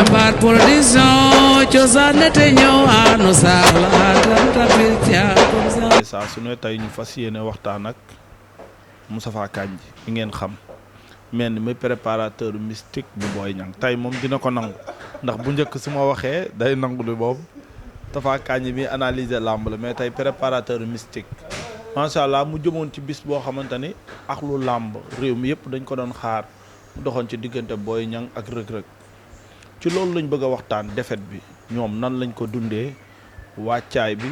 Jambar production cosaan te ñëw anu saa su ne tey ñu fas yéene waxtaan ak Moustapha Kandji mi ngeen xam mel ni muy préparateur mystique bu Boy Niang tey moom dina ko nangu ndax bu njëkk su ma waxee day nangu lu boobu Moustapha Kandji mi analyser làmb la mais tey préparateur mystique macha allah mu jëmoon ci bis boo xamante ni ak lu làmb réew mi yëpp dañ ko doon xaar mu doxoon ci diggante Boy Niang ak Reug Reug ci loolu lañ bëgg a waxtaan défaite bi ñoom nan lañ ko dundee wàccaay bi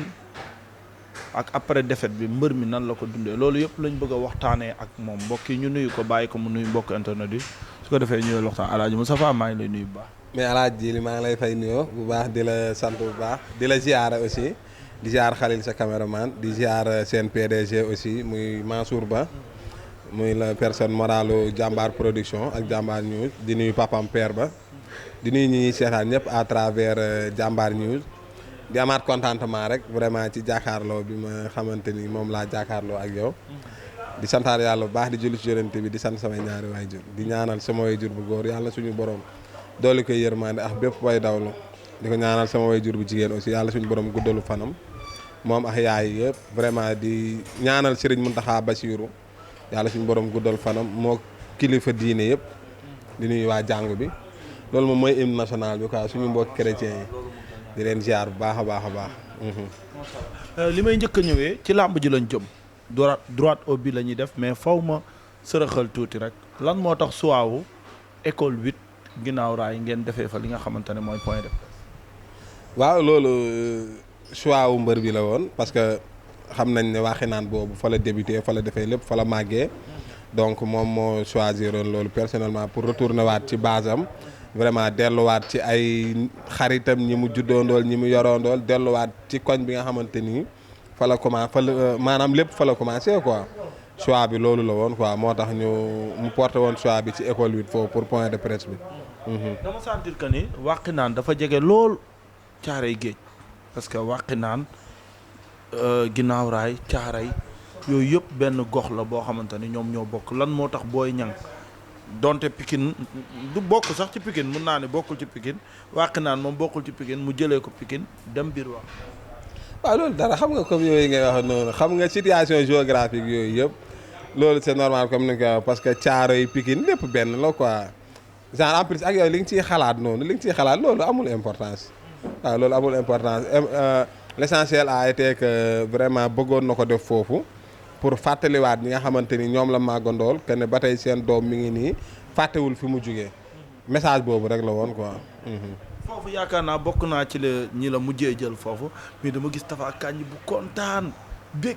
ak après défaite bi mbër mi nan la ko dundee loolu yëpp lañ bëgg a waxtaanee ak moom mbokk yi ñu nuyu ko bàyyi ko mu nuyu mbokk internet yi su ko defee ñëwee waxtaan Alaaji Moustapha maa ngi lay nuyu bu baax. mais Alaaji li maa ngi lay fay nuyoo bu baax di la sant bu baax di la ziar aussi di ziar Khalil sa caméraman di ziar seen PDG aussi muy Mansour Ba muy la personne morale Jambar production ak Jambar News di nuyu papam père ba. di nuyu ñi seetaan ñëpp à travers Jambar News di amaat contentement rek vraiment ci jàkkaarloo bi ma xamante ni moom laa jàkkaarloo ak yow di santaat yàlla bu baax di julli ci yonent bi di sant samay ñaari waajur di ñaanal sama waajur bu góor yàlla suñu borom doole koy yërmande ak bépp way dawlu di ko ñaanal sama waajur bu jigéen aussi yàlla suñu borom guddalu fanam moom ak yaay yëpp vraiment di ñaanal Serigne Mountakha Bassirou yàlla suñu borom guddal fanam moo kilifa diine yëpp di nuyu waa jàngu bi. loolu moom mooy hymne national bi quoi suñu mbokk chrétien yi di leen ziar bu baax a baax a baax. li may njëkk a ñëwee ci làmb ji lañ jëm droite au but la ñuy def mais faw ma sërëxal tuuti rek lan moo tax suwaawu école 8 ginnaaw raay ngeen defee fa li nga xamante ne mooy point de presse. waaw loolu choix wu mbër bi la woon parce que xam nañ ne waxi naan boobu fa la débuté fa la defee lépp fa la màggee donc moom moo choisir loolu personnellement pour retourner waat ci base am. vraiment delluwaat ci ay xaritam ñi mu juddoondool ñi mu yoroondool delluwaat ci koñ bi nga xamante ni fa la commencé maanaam lépp fa la commencé quoi choix bi loolu la woon quoi moo tax mu porté woon choix bi ci école 8 foofu pour point de presse bi. dama sentir que ni Wakhinane dafa jege lool Caaray Géej parce que Wakhinane ginnaaw raay Caaray yooyu yëpp benn gox la boo xamante ni ñoom ñoo bokk lan moo tax Boy Niang donte Pikine du bokk sax ci Pikine mun naa ne bokkul ci Pikine Wakhinane moom bokkul ci Pikine mu jëlee ko Pikine dem biir wax. waaw loolu dara xam nga comme yooyu ngay wax noonu xam nga situation géographique yooyu yëpp loolu c'est normal comme ni nga ko parce que Thiaroye Pikine lépp benn la quoi genre en plus ak yow li nga ciy xalaat noonu li nga ciy xalaat loolu amul importance waaw loolu amul importance l'essentiel a été que vraiment bëggoon na ko def foofu. pour fàttaliwaat ñi nga xamante ni ñoom la màggandool que ne ba tey seen doom mi ngi nii fàttewul fi mu jugee message boobu rek la woon quoi. foofu yaakaar naa bokk naa ci la ñi la mujjee jël foofu mais dama gis Moustapha Kandji bu kontaan bég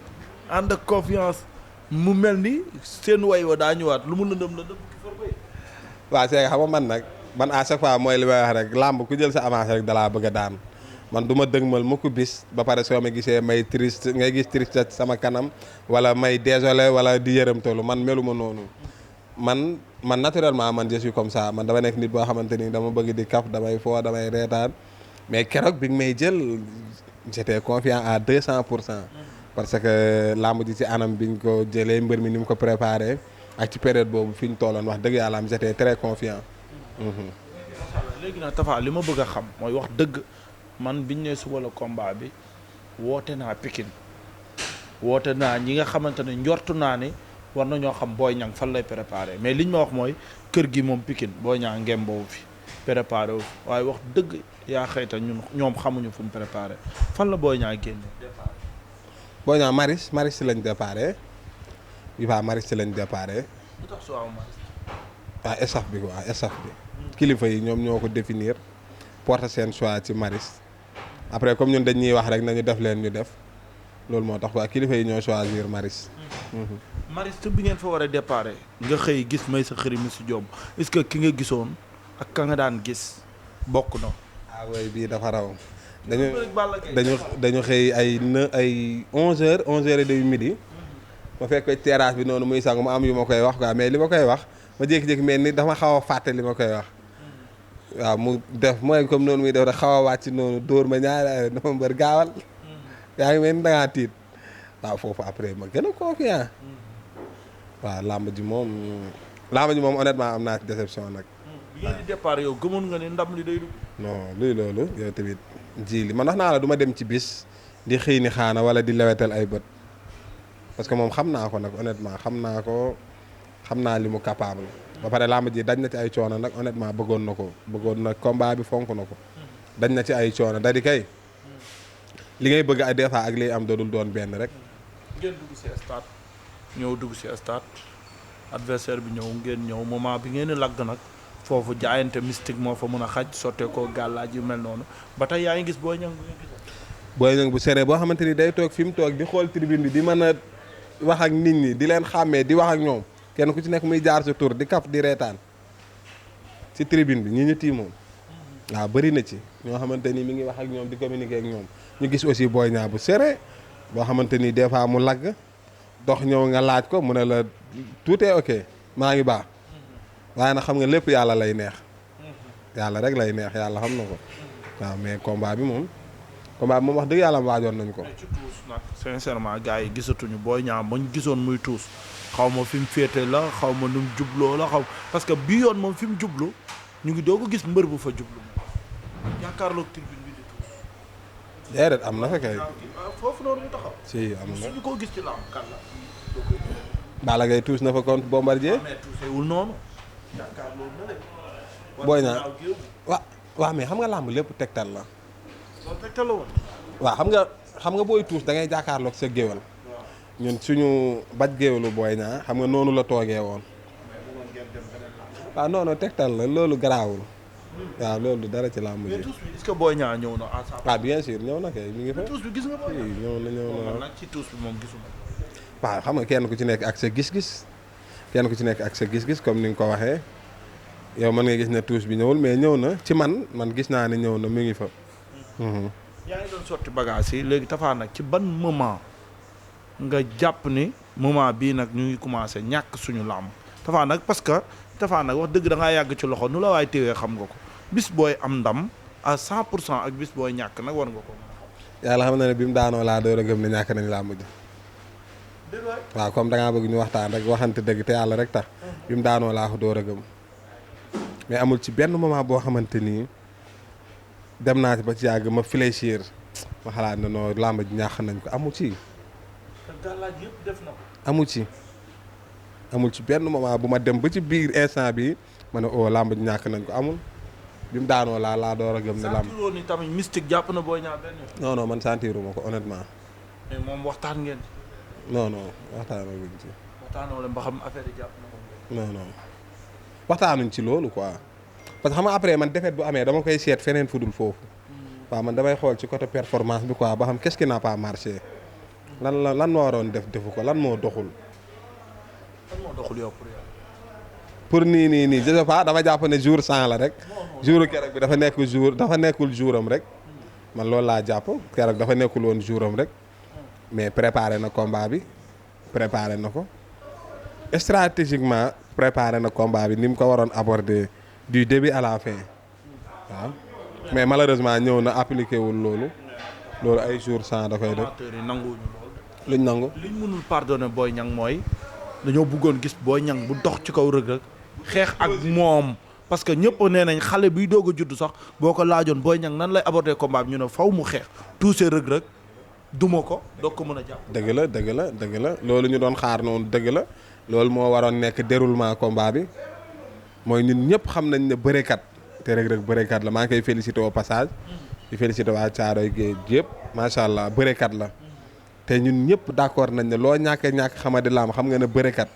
ànd ak confiance mu mel ni seen way wa daa ñëwaat lu mu lëndëm la dëpp waaw c'est xam nga man à chaque fois mooy li may wax rek làmb ku jël sa avance rek dalaa bëgg a daan. man du ma dëgmal mu ko bis ba pare soo ma gisee may triste ngay gis triste sama kanam wala may désolé wala di yërëmtalu man meluma noonu man naturellement man je suis comme ça man dama nekk nit boo xamante ni dama bëgg di kaf damay foo damay reetaan mais keroog bi nga may jël j'étais confiant à 200%. parce que làmb ji ci anam biñ ko jëlee mbër mi ni mu ko préparé ak ci période boobu fi ñu tolloon wax dëgg yàlla am j'étais très confiant. léegi nag Tafa li ma bëgg a xam mooy wax dëgg. man biñ ne suba la combat bi woote naa Pikine woote naa ñi nga xamante ne njortu naa ne war nañoo xam Boy Niang fan lay préparé mais liñ ma wax mooy kër gi moom Pikine Boy Niang ngem boobu fi préparé wu waaye wax dëgg yaa xëyta ñoom xamuñu fu mu préparé fan la Boy Niang génne. Boy Niang Maris si lañ déparé bi fa Maris si lañ déparé. lu tax su aw Maris. waaw staff bi quoi staff bi. kilifa yi ñoom ñoo ko définir porter seen choix ci Maris. après comme ñun dañuy wax rek nañu def leen ñu def loolu moo tax quoi kilifa yi ñoo choisir Maris. Maris te bi ngeen fa war a déparé nga xëy gis may sa xëri si Diop est-ce que ki nga gisoon ak ka nga daan gis bokk na. oui bii dafa raw dañu xëy ay 11h midi. ma fekk terrasse bi noonu muy sangu ma am yu ma koy wax quoi mais li ma koy wax ma jékki-jékki mel ni dama xaw a fàtte li ma koy wax. waaw mu def mooy comme noonu muy def rek xaw a wàcc noonu dóor ma ñaari dama mbër gaawal. yaa ngi mel ni da ngaa tiit waaw foofu après ma gën a confiant. waaw làmb ji moom honnêtement am naa ci déception nag. yéen di départ yow gëmoon nga ne ndam li day dugg. non luy loolu yow tamit ji li man wax naa la du ma dem ci bis di xëy ni xaana wala di lewetal ay bët parce que moom xam naa ko nag honnêtement xam naa li mu capable ba pare làmb ji daj na ci ay coono nag honnêtement bëggoon na combat bi fonk na ko daj na ci ay coono da di kay li ngay bëgg ay des fois ak liy am dodul doon benn rek. ngeen dugg si stade ñëw dugg si stade adversaire bi ngeen ñëw moment bi ngeen di lagg nag foofu jaayante mystique moo fa mën a xaj sotte ko gàllaaj yu mel noonu ba tey yaa ngi gis Boy Niang bu ngeen gis. Boy Niang bu seree boo xamante ni day toog fi mu toog di xool tribune bi di mën a wax ak nit ñi di leen xàmmee di wax ak ñoom kenn ku ci nekk muy jaar sa tur di kaf di reetaan ci tribune bi ñu tiimoon waaw bëri na ci ñoo xamante ni mi ngi wax ak ñoom di communiquer ak ñoom ñu gis aussi Boy Niang bu seree boo xamante ni des fois mu lagg dox ñëw nga laaj ko mu ne la tout est ok maa ngi baax waaye nag xam nga lépp yàlla lay neex yàlla rek lay neex yàlla xam na ko waaw mais combat bi moom wax dëgg yàlla waajoon nañ ko. ci tuus nag sincèrement gars yi gisatuñu Boy Niang bañ gisoon muy tuus xaw ma fi mu féete la xaw ma nu mu jubloo la parce que bii yoon moom fi mu jublu ñu ngi doog a gis mbër bu fa jublu jàkkaarloog tribune bi di tuus. déedéet am na fa kay. foofu noonu mu taxaw. si am na suñu ko gis ci lamb kan la. Balla Gaye tuus na fa contre Bombardier. mais tuusewul noonu. jàkkaarloo na de. Boy Niang waaw mais xam nga làmb lépp tegtal la. loolu tegtal la woon. waaw xam nga booy tuus da ngay jàkkaarloog sa géwél. ñun suñu baj géwélu Boy Niang xam nga noonu la toogee woon. waaw non tegtal la loolu garaawul. waaw loolu dara ci làmb ji. mais tuus bi est-ce que Boy Niang ñëw na à sa. waaw bien sûr ñëw na kay mi ngi fa. tuus bi gis nga Boy Niang. ñëw na man nag ci tuus bi moom gisuma. waaw xam nga kenn ku ci nekk ak sa gis-gis. kenn ku ci nekk ak sa gis-gis comme ni nga ko waxee. yow mën nga gis ne tuus bi ñëwul mais ñëw na ci man gis naa ne ñëw na mi ngi fa. yaa ngi doon sotti bagage yi léegi Tapha nag ci ban moment nga jàpp ni moment bii nag ñu ngi commencé ñàkk suñu làmb Tapha nag parce que Tapha nag wax dëgg da ngaa yàgg ci loxo nu la waay téwee xam nga ko bis booy am ndam à 100% ak bis booy ñàkk nag war nga ko mën a xam. yàlla xam na ne bi mu daanoo laa door a gëm ne ñàkk nañ làmb ji. waaw comme da ngaa bëgg ñu waxtaan rek waxante dëgg te yàlla rek tax bi mu daanoo laa ko door a gëm mais amul ci benn moment boo xamante ni dem naa ci ba ci yàgg ma fléchir ma xalaat ne non làmb ji ñàkk nañ ko amu ci. gàllaaj yëpp def na ko. amul ci benn moment bu ma dem ba ci biir instant bi ma ne oh làmb ji ñàkk nañ ko amul bi mu daanoo laa door a gëm ne làmb. sentiroo ni tamit mystique jàpp na Boy Niang benn yoon. non man sentiruma ko honnêtement. mais moom waxtaan ngeen. non waxtaanoo guñ ci. waxtaanoo leen ba xam affaire yi jàpp na ko. non waxtaanuñ ci loolu quoi parce que xam nga après man défaite bu amee dama koy seet feneen fu dul foofu. waaw man damay xool ci côté performance bi quoi ba xam qu'est-ce qui n'a pas marché. lan moo waroon defu ko lan moo doxul. lan moo doxul yow pour yow. pour nii je sais pas dama jàpp ne jour 100 la rek. jour keroog bi dafa nekkul jouram rek. man loolu laa jàpp keroog dafa nekkul woon jouram rek. mais préparé na combat bi préparé na ko stratégiquement préparé na combat bi ni mu ko waroon aborder du début à la fin waaw mais malheureusement ñëw na appliqué wul loolu ay jours sans da koy def. amateurs yi nanguwuñu lool. luñ nangu. liñ mënul pardonner Boy Niang mooy dañoo bëggoon gis Boy Niang bu dox ci kaw Reug Reug xeex ak moom parce que ñëpp nee nañ xale biy doog a judd sax boo ko laajoon Boy Niang nan lay aborder combat bi ñu ne faw mu xeex touché Reug Reug duma ko doog ko mën a jàpp. dëgg la loolu ñu doon xaar noonu dëgg la loolu moo waroon nekk déroulement combat bi mooy ñun ñëpp xam nañ ne bërekat te Reug Reug bërekat la maa ngi koy félicité au passage di félicité waa Caaroy Géej yëpp macha allah bërekat la te ñun ñëpp d'accord nañ ne loo ñàkk xamadi laam xam nga ne bërekat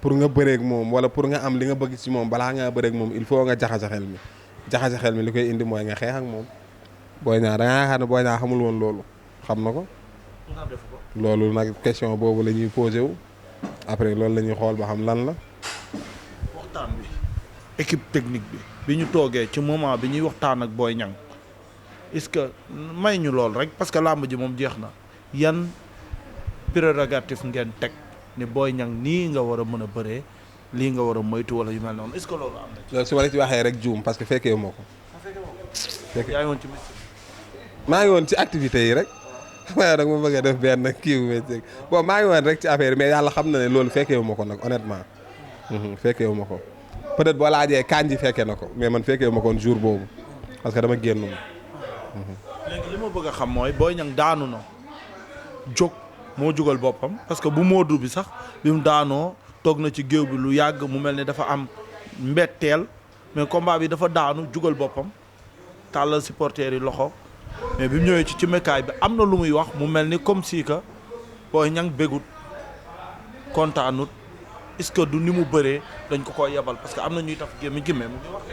pour nga bëreeg moom wala pour nga am li nga bëgg ci moom balaa ngaa bëreeg moom il faut nga jaxase xel mi li koy indi mooy nga xeex ak moom Boy Niang da nga yaakaar ne Boy Niang xamul woon loolu xam na ko. loolu nag question boobu la ñuy posé wu après loolu la ñuy xool ba xam lan la. waxtaan bi équipe technique bi ñu toogee ci moment bi ñuy waxtaan ak Boy Niang est-ce que may ñu lool rek parce que làmb ji moom jeex na yan prérogative ngeen teg ne Boy Niang nii nga war a mën a bëree lii nga war a moytu wala yu mel noonu est-ce que loolu am na. loolu su ma la ci waxee rek juum parce que fekkee moo ko. yaa ngi woon ci mystique. maa ngi woon ci activités yi rek. waaye nag ma bëgg a def benn kii bu métti maa ngi woon rek ci affaire mais yàlla xam na ne loolu fekkee wu ma ko nag honnêtement fekkee wu ma ko peut-être boo laajee Kandji fekkee na ko mais man fekkee ma koon jour boobu parce que dama génnoon. léegi li ma bëgg a xam mooy Boy Niang daanu na jóg moo jugal boppam parce que bu Modou bi sax bi mu daanoo toog na ci géew bi lu yàgg mu mel ni dafa am mbetteel mais combat bi dafa daanu jugal boppam tàllal supporters yi loxo mais bi mu ñëwee ci mekaay bi am na lu muy wax mu mel ni comme si que Boy Niang bégut kontaanut est-ce que du ni mu bëree dañ ko koy yebal parce que am na ñuy taf gémmi gi mais mu ngi wax.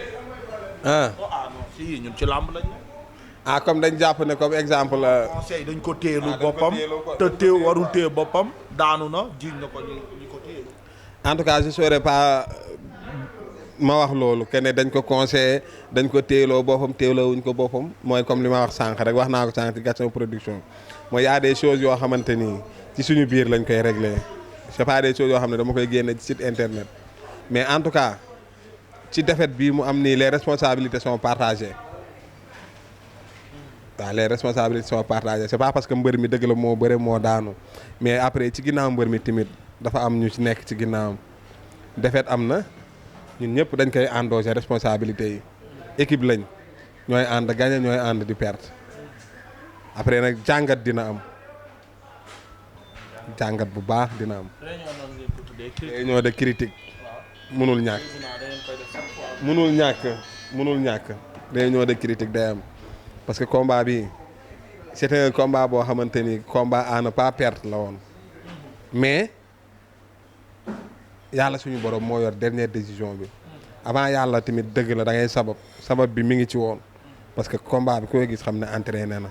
Non si ñun ci làmb lañ comme dañ jàpp ne comme exemple. conseil dañ ko téelu boppam te téew warul téye boppam daanu na jiiñ na ko ñi ko téelu. En tout cas je saurais pas ma wax loolu que ne dañ ko conseillé dañ ko téeloo boppam téeloo wuñ ko boppam mooy comme li ma wax sànq rek wax naa ko sànq ci Gaston Production mooy y a des choses yoo xamante ni ci suñu biir lañ koy régler c'est pas des choses yoo xam ne dama koy génne ci site internet mais en tout cas ci défaite bii mu am nii les responsabilités sont partagées waaw les responsabilités sont partagées c'est pas parce que mbër mi dëgg la moo bëre moo daanu mais après ci ginnaaw mbër mi tamit dafa am ñu ci nekk ci ginnaawam défaite am na ñun ñëpp dañ koy endoser responsabilités yi équipe lañ ñooy ànd gagner ñooy ànd di perte après nag jàngat dina am jàngat bu baax dina am. réunion de critique mënul ñàkk. mënul ñàkk réunion de critique day am parce que combat bi c'était un combat boo xamante ni combat à ne pas perdre la woon mais yàlla suñu borom moo yor dernière décision bi avant yàlla tamit dëgg la da ngay sabab bi mi ngi ci woon parce que combat bi koy gis xam ne entraîné na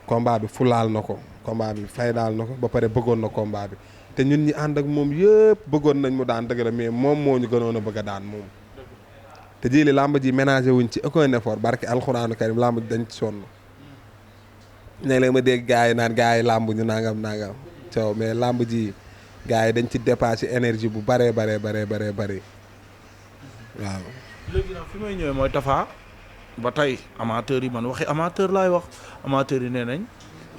combat bi fulaal na ko combat bi faydaal na ko ba pare bëggoon na combat bi te ñun ñi ànd ak moom yëpp bëggoon nañ mu daan dëgg la mais moom moo ñu gënoon a bëgg a daan moom te jili làmb ji ménagé wuñ ci aucun effort barke alxuraanu karim làmb ji dañ ci sonn léeg-léeg ma dégg gars yi naan gars yi làmb ñu nangam coow mais làmb ji gars yi dañ ci dépassé énergie bu bëree bëri waaw. léegi nag fi may ñëwee mooy Tapha ba tey amateurs yi man waxi amateur laay wax amateurs yi nee nañ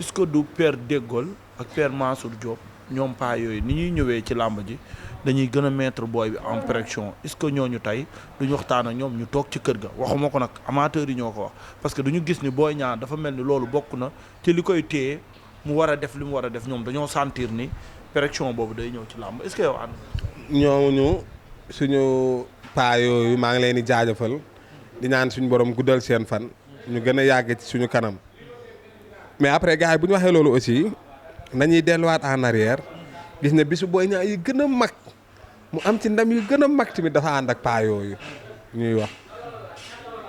est-ce que du père Déggol ak père Mansour Diop ñoom paa yooyu ni ñuy ñëwee ci làmb ji dañuy gën a mettre booy bi en pression est-ce que ñooñu tey duñu waxtaan ak ñoom ñu toog ci kër ga waxuma ko nag amateurs yi ñoo ko wax parce que duñu gis ni Boy Niang dafa mel ni loolu bokk na ci li koy téye mu war a def li mu war a def ñoom dañoo sentir ni pression boobu day ñëw ci làmb est-ce que yow ànd. ñooñu suñu paa yooyu maa ngi leen di jaajëfal di ñaan suñu borom guddal seen fan ñu gën a yàgg ci suñu kanam mais après gars yi bu ñu waxee loolu aussi nañuy delluwaat en arrière gis ne bisu Boy Niang yi gën a mag mu am ci ndam yu gën a mag tamit dafa ànd ak paa yooyu ñuy wax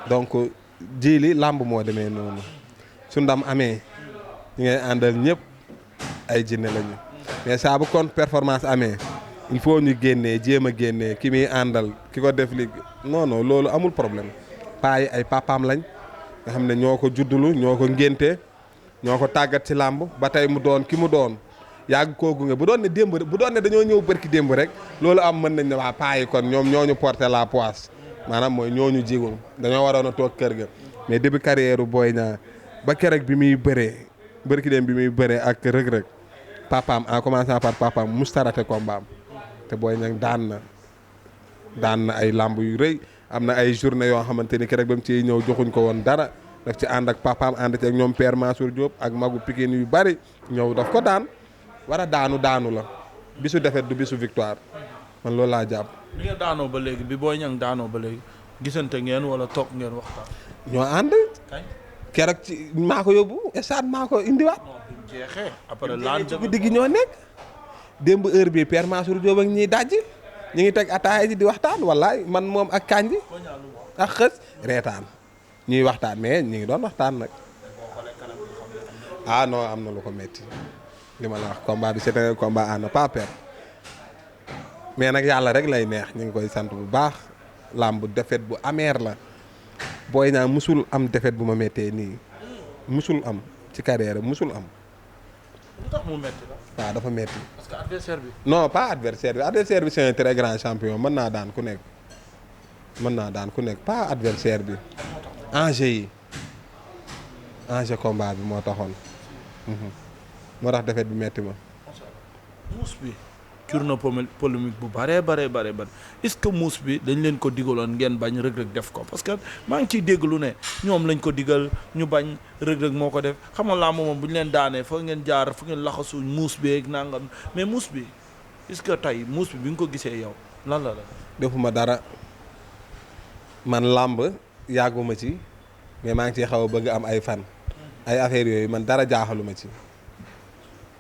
donc jili làmb moo demee noonu su ndam amee ñu ngay àndal ñëpp ay jinne lañu mais saa bu kon performance amee il faut ñu génnee jéem a génnee ki muy àndal ki ko def li non loolu amul problème paa yi ay papaam lañ nga xam ne ñoo ko juddulu ñoo ko ngénte ñoo ko tàggat ci làmb ba tey mu doon ki mu doon yàgg koo gunge bu doon ne dañoo ñëw bërki démb rek loolu am mën nañ ne waa paa yi kon ñoom ñooñu porter la poisse maanaam mooy ñooñu jigul dañoo waroon a toog kër ga mais début carrière Boy Niang ba keroog bi muy bëree bërki démb bi muy bëree ak rëg-rëg papaam en commençant par papaam mustarate combat am te Boy Niang daan na ay làmb yu rëy am na ay journée yoo xamante ni keroog ba mu ciy ñëw joxuñ ko woon dara daf ci ànd ak papaam ànd ci ak ñoom père Mansour Diop ak magu Pikine yu bari ñëw daf ko daan war a daanu la bisu défaite du bisu victoire man loolu laa jàpp. bi nga daanoo ba léegi bi Boy Niang daanoo ba léegi gisante ngeen wala toog ngeen waxtaan. ñoo ànd. kañ keroog ci maa ko yóbbu stade maa ko indiwaat. non bi mu jeexee après laan ci guddi gi ñoo nekk. démb heure bi père Mansour Diop ak ñiy dajji ñu ngi teg ataaya ji di waxtaan wallaay man moom ak Kandji ak xës reetaan ñuy waxtaan mais ñu ngi doon waxtaan nag. ah non am na lu ko metti li ma la wax combat bi c'est un combat à ne pas perdre mais nag yàlla rek lay neex ñu ngi koy sant bu baax làmb défaite bu amer la Boy Niang musul am défaite bu ma méttee nii musul am ci carrière musul am. lu tax mu métti la. waaw dafa métti. parce que adversaire bi. non pas adversaire bi c'est un très grand champion mën naa daan ku nekk pas adversaire bi enjeu yi enjeu combat bi moo taxoon moo tax défaite bi métti ma. muus bi jur na polémique bu bare est-ce que muus bi dañ leen ko digaloon ngeen bañ Reug def ko parce que maa ngi ciy dégg lu ne ñoom lañ ko digal ñu bañ Reug moo ko def xam nga làmb moom bu ñu leen daanee fa ngeen jaar fu ngeen laxasu muus beeg nangam mais muus bi est-ce que tey muus bi nga ko gisee yow lan la. defuma dara man làmb yàgguma ci mais maa ngi ciy xaw a bëgg am ay fan ay affaires yooyu man dara jaaxaluma ci.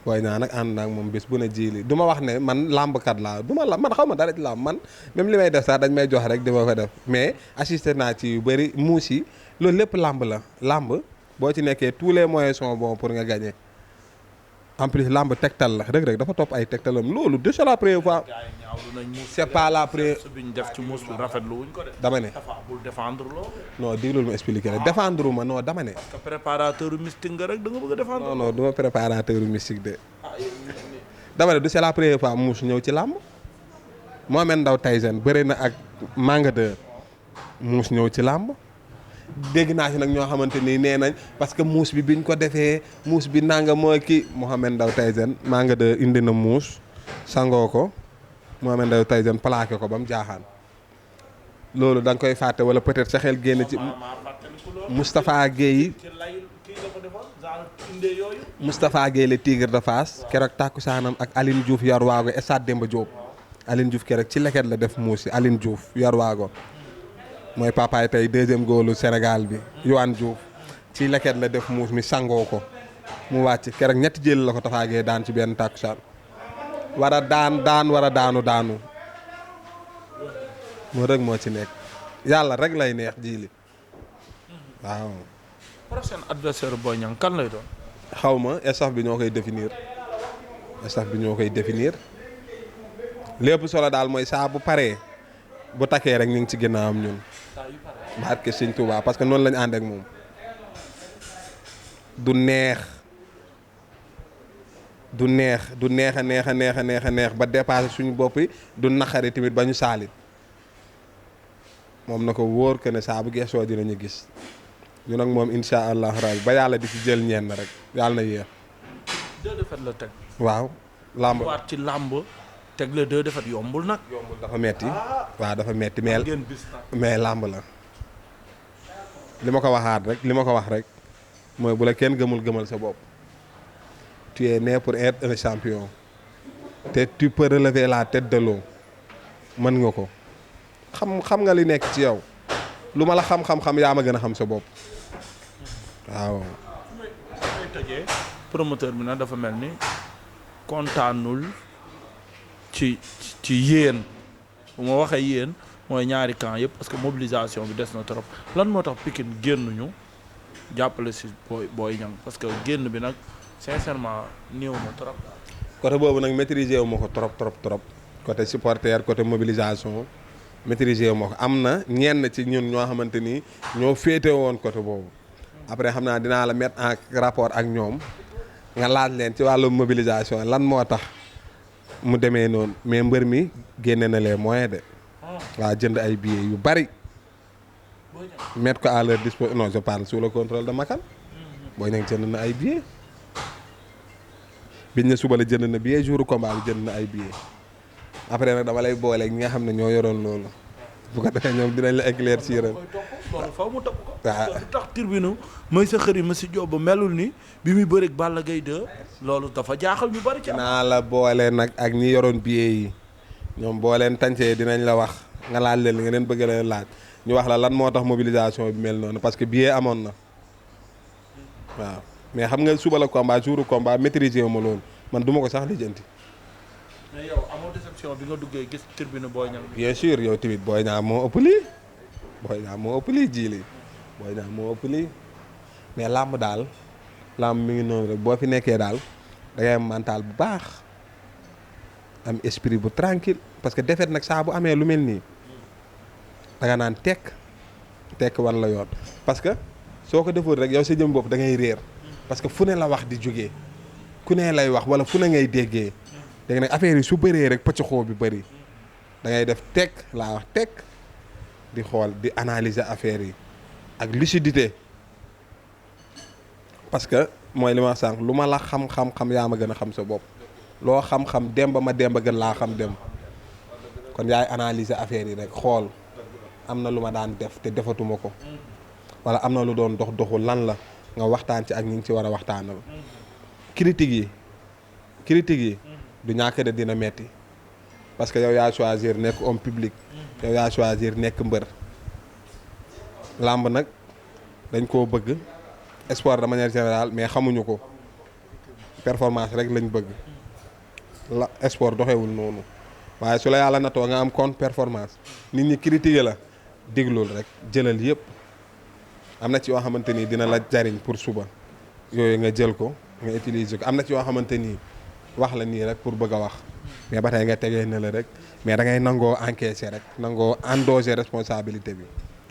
Boy Niang nag ànd naag moom bés bu ne jiili du ma wax ne man làmbkat laa du ma man xaw ma dara ci làmb man même li may def sax dañ may jox rek di ma ko def mais assisté naa ci yu bëri muus yi loolu lépp làmb la làmb boo ci nekkee tous les moyens sont bons pour nga gagner en plus làmb tegtal la Reug dafa topp ay tegtalam loolu déjà la première fois. c'est pas la première. bi ñu def ci muus bi rafetlu wuñ ko de. dama ne bul défendre loo. non diglul ma expliqué rek défendre ma non dama ne. que préparateur mystique nga rek da nga bëgg a défendre. non du ma préparateur mystique de. dama ne du c'est la première fois muus ñëw ci làmb. Mohamed Ndao Tyson bëri na ak Manga 2 muus ñëw ci làmb. dégg naa ci nag ñoo xamante ni nee nañ parce que muus bi biñ ko defee muus bi nanga moo kii Mohamed Ndao Tyson Manga 2 indi na muus sangoo ko Mohamed Ndao Tyson plaqué ko ba mu jaaxaan loolu da nga koy fàtte wala peut-être sa xel génn ci Moustapha Guèye le Tigre de Fass keroog tàkkusaanam ak Aline Diouf yor waago stade Demba Diop Aline Diouf keroog ci leket la def muus yi Aline Diouf yor waago mooy papaay tey deuxième góolu Sénégal bi Yohan Diouf ci leket la def muus mi sangoo ko mu wàcc keroog ñetti jël la ko tafaagee daan ci benn tàkkusaan war a daan war a daanu moo rek moo ci nekk yàlla rek lay neex jiili waaw. prochain adversaire Boy Niang kan lay doon. xaw ma staff bi ñoo koy définir lépp solo daal mooy saa bu paree bu takkee rek ñu ngi ci ginnaawam ñun. barke Sëñ Tuubaa parce que noonu lañu ànd ak moom du neex a neex ba dépassé suñu bopp yi du naqari tamit ba ñu saalit moom na ko wóor que ne saa bu geesoo dinañu gis ñu nag moom insha allah rabbi ba yàlla di ci jël ñenn rek yàlla na yéex. 2 défaites la teg. waaw. làmb waat ci làmb teg la 2 défaites yombul nag. dafa metti waaw dafa metti mais làmb la. li ma ko wax rek mooy bu la kenn gëmal sa bopp. tu es né pour être un champion. te tu peux relever la tête de l'eau mën nga ko. xam nga li nekk ci yow. lu ma la xam yaa ma gën a xam sa bopp. waaw. may tëjee promoteur bi nag dafa mel ni kontaanul ci yéen bu ma waxee yéen mooy ñaari camp yëpp parce que mobilisation bi des na trop lan moo tax Pikine génnuñu jàppale si Boy Niang parce que génn bi nag sincèrement néew na trop. côté boobu nag maîtriser wu ma ko trop côté supporter côté mobilisation maîtriser wu ma ko am na ñenn ci ñun ñoo xamante ni ñoo féete woon côté boobu après xam naa dinaa la mettre en rapport ak ñoom nga laaj leen ci wàllu mobilisation lan moo tax mu demee noonu mais mbër mi génne na les moyens de. waa jënd ay billets yu bari mettre ko à leur disposition non je parle sous le contrôle de Makan. Boy Niang jënd na ay billets biñ ne suba la jënd na billet jour combat bi jënd na ay billets après nag dama lay booleeg ñi nga xam ne ñoo yoroon loolu bu ko defee ñoom dinañ la éclaircir. loolu faw mu topp ko. waaw lu tax tribune mooy sa xëri ma si Jóob melul ni bi muy bëreeg Balla Gaye 2 loolu dafa jaaxal ñu bari ci am. naa la boole nag ak ñi yoroon billets yi ñoom boo leen tàncee dinañ la wax nga laaj leen li nga leen bëgg leen laaj ñu wax la lan moo tax mobilisation bi mel noonu parce que billet amoon na waaw mais xam nga suba la combat jour combat maîtriser wu ma loolu man du ma ko sax lijjanti. mais yow amoo déception bi nga duggee gis tribune Boy Niang. bien sûr yow tamit Boy Niang moo ëpp lii Boy Niang moo ëpp lii ji lii Boy Niang moo ëpp lii mais làmb daal làmb mi ngi noonu rek boo fi nekkee daal da ngay am mental bu baax am esprit bu tranquille parce que défaite nag saa bu amee lu mel nii da nga naan tekk wan la yoon parce que soo ko deful rek yow sa jëm bopp da ngay réer parce que fu ne la wax di jógee ku ne lay wax wala fu ne ngay déggee dégg nag affaire yi su bëree rek pëcc xoo bi bëri da ngay def laa wax di xool di analyser affaire yi ak lucidité parce que mooy li ma sànq lu ma la xam yaa ma gën a xam sa bopp loo xam-xam demba ma demba gën laa xam dem kon yaay analyser affaire yi rek xool am na lu ma daan def te defatuma ko wala am na lu doon doxul lan la nga waxtaan ci ak ñi ngi ci war a waxtaanal critique yi du ñàkk de dina metti parce que yow yaa choisir nekk homme public yow yaa choisir nekk mbër làmb nag dañ koo bëgg sport de manière générale mais xamuñu ko performance rek lañ bëgg la sport doxewul noonu waaye su la yàlla natoo nga am compte performance nit ñi critiquer la déglul rek jëlal yëpp am na ci yoo xamante ni dina la jariñ pour suba yooyu nga jël ko nga utiliser ko am na ci yoo xamante ni wax la nii rek pour bëgg a wax mais ba tey nga tegee ne la rek mais da ngay nangoo encaisser rek nangoo endoser responsabilité bi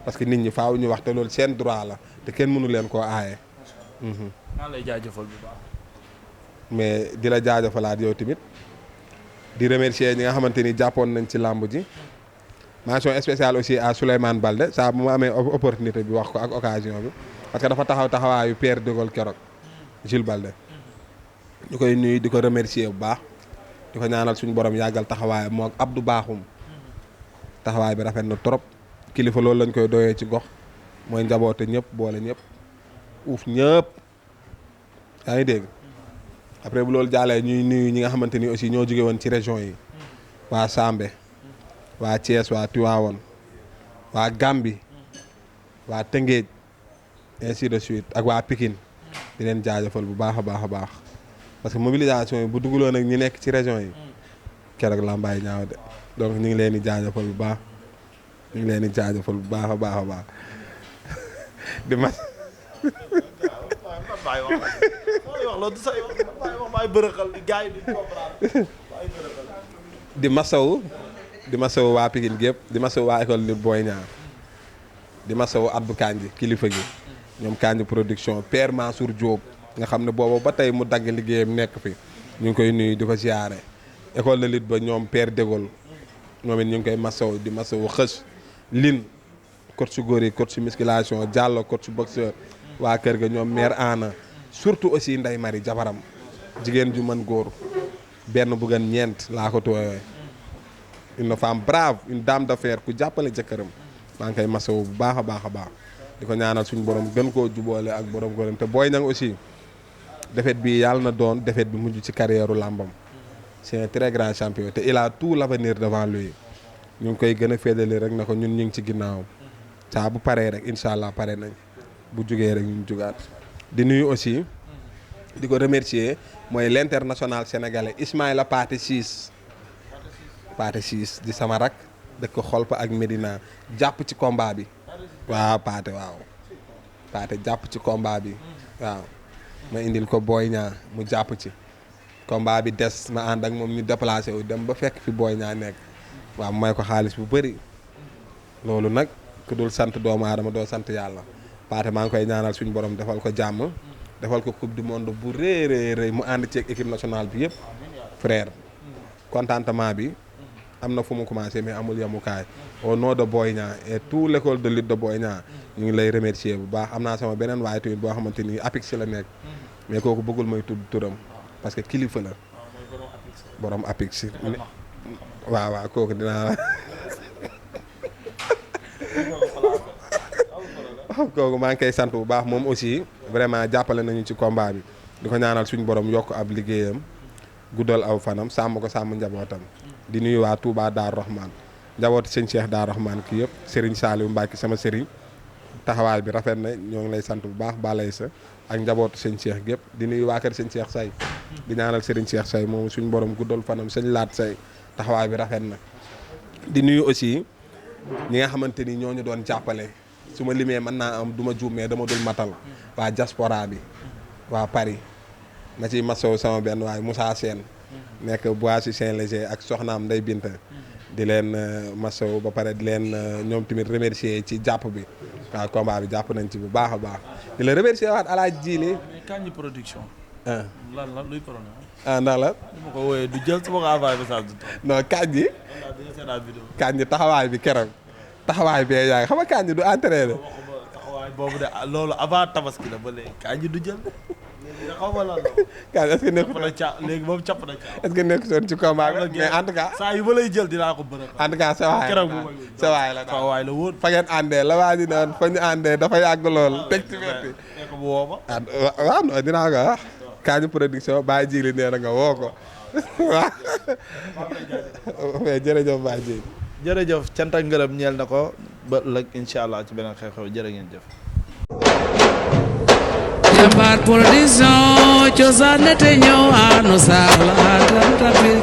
parce que nit ñi faaw ñu wax te loolu seen droit la te kenn mënu leen koo aaye. maa lay jaajëfal bu baax. mais di la jaajëfalaat yow tamit di remercier ñi nga xamante ni jàppoon nañ ci làmb ji mention spéciale aussi à Souleymane Balde saa bu ma amee opportunité bi wax ko ak occasion bi parce que dafa taxawaayu Pierre de Gaulle keroog Jules Balde ñu koy nuyu di ko remercier bu baax di ko ñaanal suñu borom yàggal taxawaay moo ak Abdou Bakhoum taxawaay bi rafet na trop kilifa loolu lañ koy doyee ci gox mooy njaboote ñëpp boole ñëpp uuf ñëpp yaa ngi dégg après bu loolu jàllee ñuy nuyu ñi nga xamante ni aussi ñoo jóge woon ci région yi waa Sambe waa Thiès waa Tivaouane waa Gambie waa Tëngéej ainsi de suite ak waa Pikine di leen jaajëfal bu baax a baax a baax parce que mobilisation yi bu dugaloon ak ñi nekk ci région yi keroog làmbaay ñaaw de donc ñu ngi leen di jaajëfal bu baax ñu ngi leen di jaajëfal bu baax a baax a baax di ma di masawu waa Pikine gépp di masawu waa école li Boy Niang di masawu Abdou Kandji kilifa gi ñoom Kandji production Père Mansour Diop nga xam ne boobu ba tey mu dagg liggéeyam nekk fi ñu ngi koy nuyu di ko ziare école de lutte ba ñoom Père de Gaulle ñoom it ñu ngi koy masawu di masawu xës lin coach su góor yi coach su musculation Diallo coach su boxeur waa kër ga ñoom mère Anna surtout aussi Ndeye Marie jabaram jigéen ju mën góor benn bu gën ñeent laa ko tooyee une femme brave une dame d'affaires ku jàppale jëkkëram maa ngi koy masawu bu baax a baax a baax di ko ñaanal suñu borom gën koo juboole ak borom góoram te Boy Niang aussi défaite bi yàlla na doon défaite bi mujj ci carrière làmbam c'est un très grand champion te il a tout l'avenir devant lui ñu ngi koy gën a féddali rek na ko ñun ñu ngi ci ginnaawam saa bu paree rek incha allah pare nañ bu jugee rek ñu jugaat di nuyu aussi di ko remercier mooy l'international sénégalais Ismaïla Pathé Ciss di sama rak dëkk Xolpa ak Médina jàpp ci combat bi waaw Pathé jàpp ci combat bi waaw ma indil ko Boy Niang mu jàpp ci combat bi des ma ànd ak moom ñu déplacé wu dem ba fekk fi Boy Niang nekk waaw may ko xaalis bu bëri loolu nag ku dul sant doomu aadama doo sant yàlla Pathé maa ngi koy ñaanal suñu borom defal ko jàmm defal ko coupe du monde bu rëy mu ànd ci équipe nationale bi yëpp frère contentement bi am na fu mu commencé mais amul yemukaay au nom de Boy Niang et tout l'école de lutte de Boy Niang ñu ngi lay remercier bu baax am naa sama beneen waaye tamit boo xamante ni Apix la nekk mais kooku bëggul may tudd turam parce que kilifa la borom Apix waaw kooku dinaa kooku maa ngi koy sant bu baax moom aussi vraiment jàppale nañu ci combat bi di ko ñaanal suñu borom yokk ab liggéeyam guddal aw fanam sàmm ko sàmm njabootam di nuyu waa Touba Darou Rahman njabooti sëñ Cheikh Darou Rahman kii yëpp Serigne Saliou Mbacke sama Serigne taxawaay bi rafet na ñoo ngi lay sant bu baax balay sa ak njabootu sëñ Cheikh gépp di nuyu waa kër sëñ Cheikh Say di ñaanal Serigne Cheikh Say moom suñu borom guddal fanam sëñ Laat Say taxawaay bi rafet na di nuyu aussi ñi nga xamante ni ñoo ñu doon jàppale su ma limee mën naa am du ma juum mais dama dul matal waa diaspora bi waa Paris ma ciy masow sama benn waaye Moussa Sène nekk Boissy Saint-Léger ak soxnaam Ndey Binta di leen masow ba pare di leen ñoom tamit remercier ci jàpp bi waaw combat bi jàpp nañ ci bu baax a baax di la remercier waat Alaaji Jiili Kandji production. lan luy problème. ndax la. ma ko wooyee du jël su ma ko envoyé message du temps. non Kandji taxawaay bi keroog taxawaay bee yaay xam nga Kandji du entraîné. taxawaay boobu de loolu avant tabaski la ba léegi Kandji du jël. xaw ma lan la. Kañ est-ce que nekkul capp na caa léegi moom capp na caa. est-ce que nekkul soon ci combat bi mais en tout cas. saa yu ma lay jël dinaa ko bëre. en tout cas sa waay keroog sa waay la sa waay la woon. fa ngeen àndee la waa ji naan fa ñu àndee dafa yàgg lool teg ci wetti. ko bu woo ma. waaw non dinaa ko wax. Kañu production Baye Djili nee na nga woo ko waaw. mais jërëjëf Baye Djili. jërëjëf cant ak ngërëm ñeel na ko ba ëllëg incha allah ci beneen xew-xew jërë ngeen jëf. Jambar Production cosaan nete ñëw anu saxla tan tapil